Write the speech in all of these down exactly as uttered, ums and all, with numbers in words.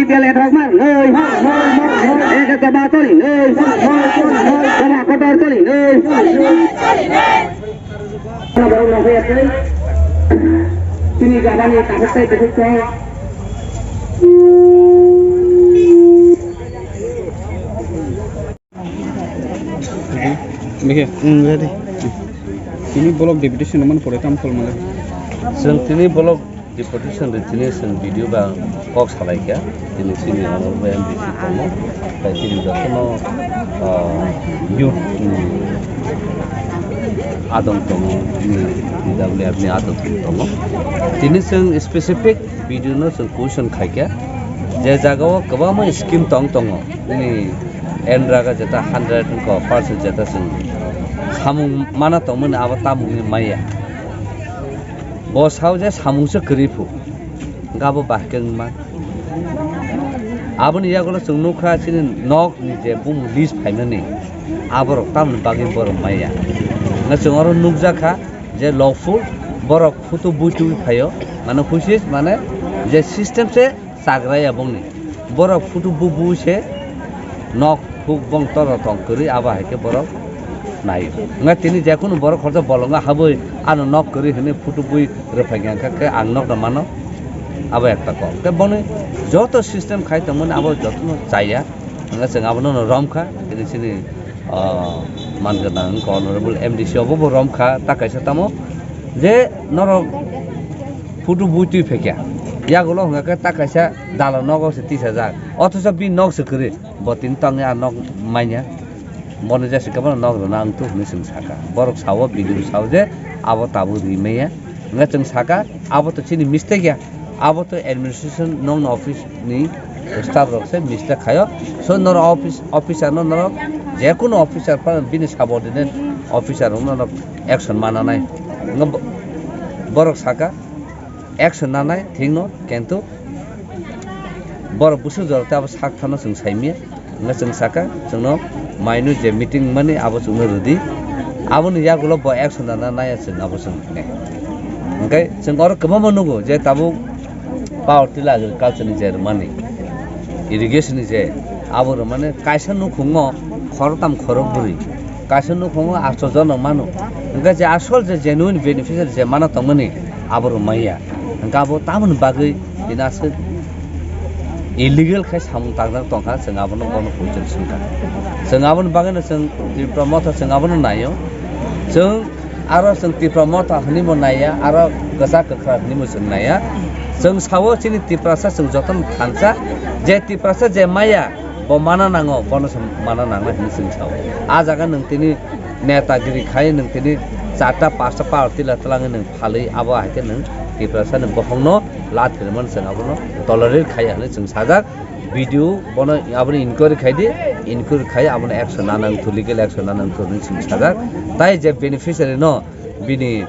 Bele thok mar nei. Eke kaba toli nei. Kaba kotor toli nei. Tini gabani kathok sai kathok sai. Bikhe? Hmm, ready. Tini block deputation man pore tam khol male. Chwng tini block deputation de tini chwng video ba kok salai kha. Tini chini honorable M D C tongo. Tai tini jotono, ah, youth ni adong tongo, tini T W F ni adong tongo. Tini chwng specific video no chwng question khai kha. Je jaga o kwbangma scheme tong tongo. Nini N R A G A jeta hundred wngkha, percent jeta chwng samung mana tongmani abo tamungni maya. Bo sao je samungsa kwrwi phu, hwnkhe abo bahai khe wngma. Aboni yagulo chwng nukha chini nokni je bumung list phaimani, aborok tamoni bagwi borok maya. Hwnkhe chwng oro nukjakha je lawful borok photo bui tubui phaio, mane which is mane je system se chagra ya bongni. Borok photo bu bu se nok huk bong toro tong kwrwi abo hai khe borok naio. Wngkha tini je kunu borok khoroksa bolongo habwi ano nok kwrwi hwnwi photo bui rwphai kha, hwnkha khe ang nokno mano abo ekta kok. Tei boni joto system khai tongmani abo jotono chaya. Wngkha chwng abono romkha tini chini, ah, man gwnang wngkha honorable M D C obo bo romkha ta kaisa tamo je norok photo bui twi phaikha. Yagulo hwnkha khe ta kaisa dala nogo se tisajak. Othocho bini nok se kwrwi. Bo tini tangwi a nok manya. Bono jesa khe bono nok rwna wngthu hwnwi chwng sakha. Borok sao, video sao je abo tabuk ri maya. Hwnkhe chwng sakha, abo to chini mistake ya. Abo to administration nokni office ni staff rok se mistake khaio. So norok office, officer no norok je kunu officer phano bini subordinate officer rok no norok action mananai. Wngkha bo-, borok sakha, action nanai thikno, kintu borok bwswk jora tei abo sak thano chwng saimanya. Hwnwi chwng sakha, chwngno maino je meeting mani abo chwngno rwdi. Aboni yagulo bo action nana naya chwng abo chwng hwnwi. Hwnkhe chwng oro kwbangma nugo je tabuk power tiller agriculture ni je rwmani, irrigation ni je abo rwmani kaisa nukhungo khoroktham khorokbrwi. Kaisa nukhungo atso jono mano. Hwnkhe je asol je genuine beneficiary je mana tongmani, abo rw manya. Hwnkhe abo tamoni bagwi tini aswk illegal khe samung tangjak tongkha, chwng abono bono question swngkha. Chwng aboni bagwino chwng Tipra Motha chwng abono naio. Chwng aro chwng Tipra Motha hwnwi bo naiya, aro kwchak kwkhwrang hwnwi bo chwng naiya. Chwng sao chini Tiprasa chwng jotono thansa, je Tiprasa je maya, bo mana nango, bono se mana nangnai hwnwi chwng sao. A jaga nwng tini netagiri khai nwng tini charta pasta power tiller twlangwi nwng phalwi abo hai khe nwng Tiprasa ni bokhokno lathir mani chwng abono tolerate khaiya hwnwi chwng sajak. Video bono abono inquiry khai di, inquiry khai abono action nana wngthu, legal action nana wngthu hwnwi chwng sajak. Tai je beneficiary no bini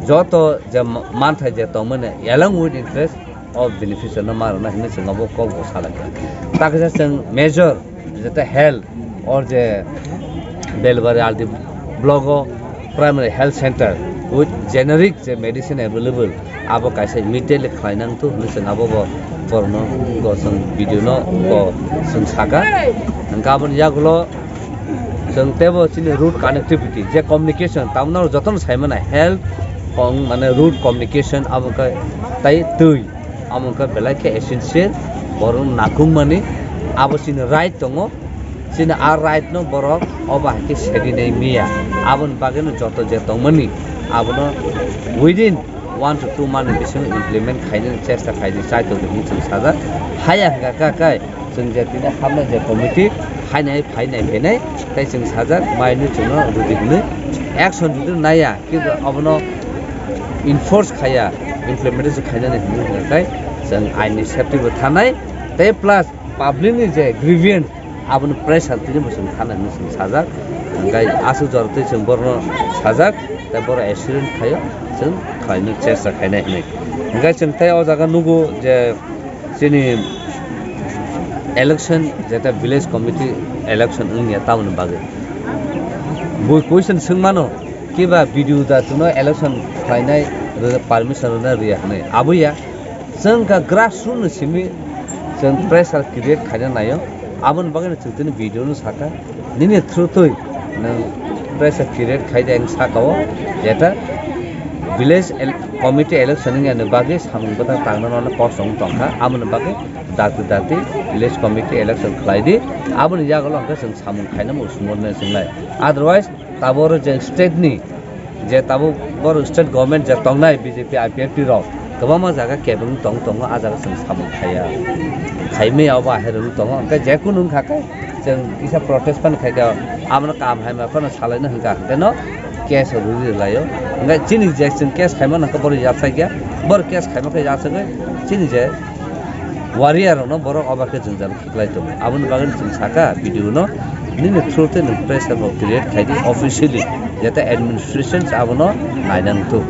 joto je ma-, manthai je tongmani along with interest, o beneficiary no ma rwna hinwi chwng abo kok bo salai kha. Ta kisa chwng major jeta health or je Belbari R D block o primary health center with generic je medicine available abo kaisa immediately khlai nang thu hinwi chwng abo bo borokno go chwng video no go chwng saka. Hwnkhe aboni yagulo chwng teibo chini road connectivity je communication tamno jotono saimano health kong mane road communication abo khe tai twi. Amo wngkha belai khe essential, borok nakungmani, abo chini right tongo, chini a right no borok obo hai khe sedi nai miya, aboni bagwi no joto je tongmani abono within one to two month ni bisingo implement khainani chesta khaidi chai tongo hinwi chwng sajak. Haya hwnkha kha kai chwng je tini hapnai je committee hainai phainai phainai tei chwng sajak mai hinwi chwngno rwdi hinwi action rwdi naiya. Kintu abono enforce khaiya, implementation khainani hinwi hwnkha khe chwng aini safety bo thanai, tei plus public ni je grievance abono pressure tini bo chwng thana hinwi chwng sajak, hwnkhe aswk jora twi chwng borokno sajak, tei borok accident khaio chwng khlaina chesta khainai hinwi. Hwnkhe chwng tei o jaga nugo je, Chini election jeta village committee election wngya tamoni bagwi. Bo question swngmano kiba B D O da chwngno election khlainai rw-, permission rwna rwya hwnwi. Aboya chwng kha grassroot ni simi Chwng pressure create khaina naio, aboni bagwi chwng tini video no saka, nini through twi nwng pressure create khai de ang saka o, jeta village el-, committee election wngya ni bagwi samung bwtang tangna no kosong tongkha, aboni bagwi dati dati village committee election khlai di, aboni yagulo hwnkhe chwng samung khaina muchung morne chwngnai, otherwise tabuk oro je state ni, je tabuk boro state government je tongnai B J P I P F T rok kwbangma jaga kebeng tong tongo, ah jaga chwng samung khaiya, khaimaya obo ahai rwgwi tongo, hwnkhe je kunu wngkha khe chwng kisa protest phano khaikha, abono kaham hamya phano salaina hwnkha hwnkhe no case rwgwi rwlaio, hwnkhe chini je chwng case khaimano hwnkhe boro yachaikya, boro case khaima khe yachagwi chini je warrior rokno borok obo khe jwngjal khiklai tongo. Aboni bagwi chwng saka video no nini through twi nwng pressure bo create khai di officially, jete administration abono naina nangthok.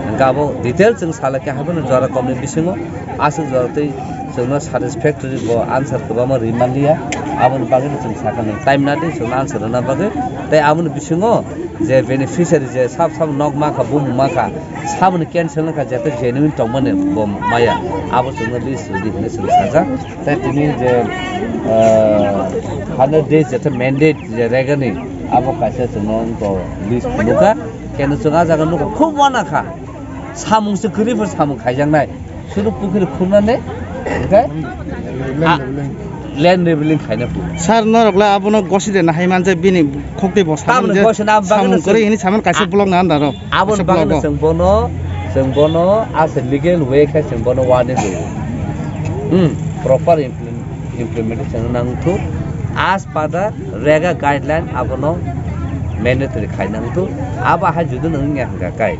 Hwnkhe abo detail chwng salai khe haibano jora komni bisingo aswk jora twi chwngno satisfactory bo answer kwbangma rwi manliya. Aboni bagwi chwng saka nwng time na di chwngno answer rwna bagwi. Tei aboni bisingo je beneficiary je sab sab nok mankha, bumung mankha, saboni cancel wngkha, jeta genuine tongmani bo maya, abo chwngno list rwdi hwnwi chwng sajak. Tei tini je, ah, hundred days jeta mandate je regani, abo kaisa chwngno wngkha list nukha. Keno chwng ah jaga nukha, khub uanakha. Samung se kwrwi bo samung khaijaknai. Sudu pukhri khunani, hwnkhe land leveling khaina phu. Sir, norok le abono gosi de nahai manje bini khokti bo samung je samung kwrwi hini saman kaisa vlog na andaro. Aboni bagwi chwng bono, chwng bono as a legal way khe chwng bono warning rwo. Hmm, proper implement-, implementation nang thu. As per the rega guideline abono mandatory khaina wngthu. Abo hai judino wngya hwnkha kai.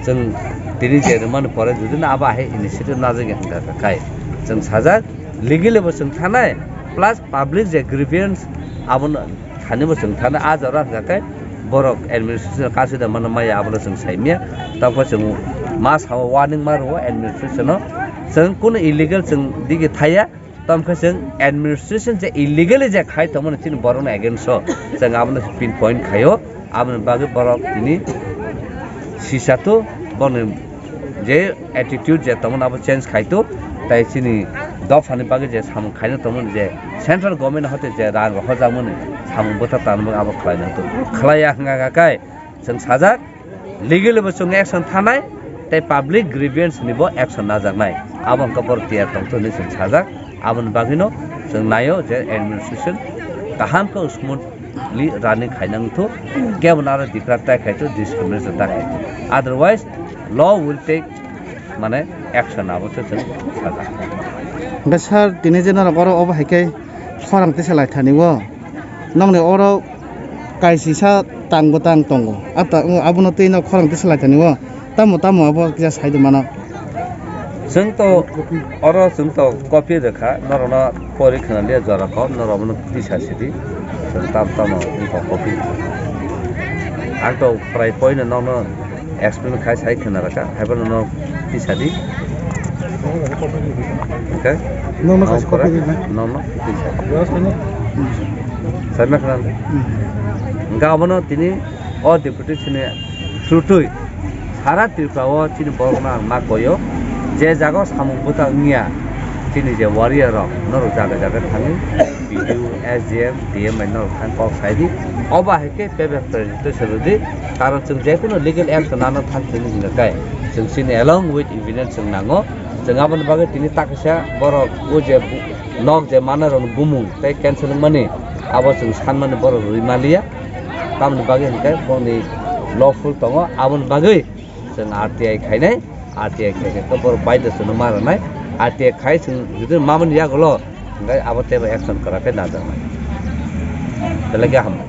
Chwng tini je rwmani pore judino abo hai initiative najagya hwnkha kai. Chwng sajak legally bo chwng thanai plus public je grievance abono thani bo chwng thanai. A jora hwnkha kai borok administration kasu da mano maya abono chwng saimya. Tamo chwng ma sao warning ma rwo administration no. Chwng kunu illegal chwng digi thaya. Tamo khe chwng administration je illegally je khai tongmani chini borokni against o chwng abono pinpoint khaio, aboni bagwi borok tini sisa tu borokni je attitude je tongmani abo change khai tu, tai chini dophani bagwi je samung khaina tongmani je central government hote je rang rohorjakmani samung bwtha tanmani abo khlai nang tu khlaiya hwnkha kha kai. Chwng sajak, legally bo chwng action thanai, tei public grievance ni bo action najaknai. Abo wngkha borok tiyar tongthok hinwi chwng sajak. Aboni bagwino chwng naio je administration kaham khe smoothly running khaina wngthok, kebo aro dikra tai khai to discrimination ta khai to. Otherwise, law will take, mane, action abo se chwng sajak. Hwnkhe sir, tini je norok oro obo hai khe khorang tisa lai thani o. Nokni oro kaisisa tang bwtang tongo. A ta-, abono twi no khorang tisa lai thani o. Tamo tamo abo kisa sai de mano. Chwng to oro chwng to copy rwkha, norokno pori khna liya jora kok, norok abono tisa sidi. Chwng tam tamo wngkha copy. Ang to prai poino nokno explain khai sai khna rwkha, haiphano no tisa di. Okay? Nokno kaisa copy rwkha. Nokno tisa. Sai ma khna. Hmm. Hwnkhe abono tini o deputation ni through twi sara Tripura o chini borokno ang ma koyo, je jaga o samung bwtang wngya, chini je warrior rok norok jaga jaga thangwi B D O, S D M, D M bai norok thang kok sai di. Obo hai khe paper presentation rw di, karon chwng je kunu legal action nano thang thwini hwnga khe chwng chini along with evidence chwng nango. Chwng aboni bagwi tini takisa borok o je bu-, nok je manai rokni bumung tei cancel wngmani abo chwng sanmani borok rwi manliya. Tamoni bagwi hwnkhe boni lawful tongo, aboni bagwi chwng R T I khainai, R T I khaikhe borok baidosonwi ma rwnai, R T I khai chwng jodi mamani yagulo hwnkhe abo teibo action kwrak khe najaknai. Belai khe hambai.